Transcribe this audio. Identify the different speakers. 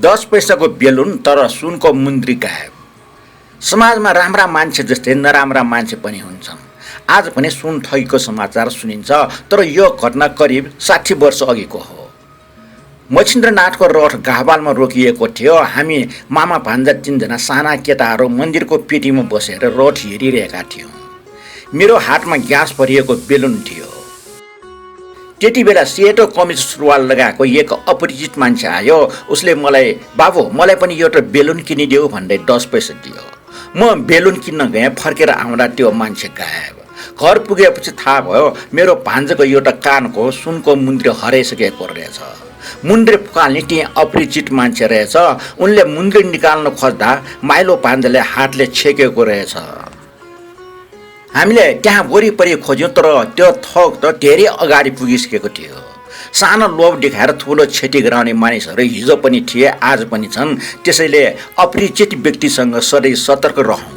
Speaker 1: 10 पैसाको बेलुन तर सुनको मुन्द्री गायब। समाजमा राम्रा मान्छे जस्तै नराम्रा मान्छे पनि हुन्छन्। आज पनि सुन ठगीको समाचार सुनिन्छ, तर यो घटना करिब 60 वर्ष अघिको हो। मच्छिन्द्रनाथको रथ गाहवालमा रोकिएको थियो। हामी मामा भान्जा 3 जना साना केटाहरू मन्दिरको पेटीमा बसेर रथ हेरिरहेका थियौँ। मेरो हातमा ग्यास भरिएको बेलुन थियो। त्यति बेला सेतो कमिज सुरुवाल लगाएको एक अपरिचित मान्छे आयो। उसले मलाई, बाबु मलाई पनि एउटा बेलुन किनिदेऊ भन्दै 10 पैसा दियो। म बेलुन किन्न गएँ। फर्केर आउँदा त्यो मान्छे गायब। घर पुगेपछि थाहा भयो मेरो भान्जाको एउटा कानको सुनको मुन्द्री हराइसकेको रहेछ। मुन्द्री फुकाल्ने ती अपरिचित मान्छे रहेछ। उनले मुन्द्री निकाल्न खोज्दा माइलो भान्जाले हातले छेकेको रहेछ। हामीले त्यहाँ वरिपरि खोज्यौँ, तर त्यो थोक त धेरै अगाडि पुगिसकेको थियो। सानो लोभ देखाएर ठुलो क्षति गराउने मानिसहरू हिजो पनि थिए, आज पनि छन्। त्यसैले अपरिचित व्यक्तिसँग सधैँ सतर्क रहौँ।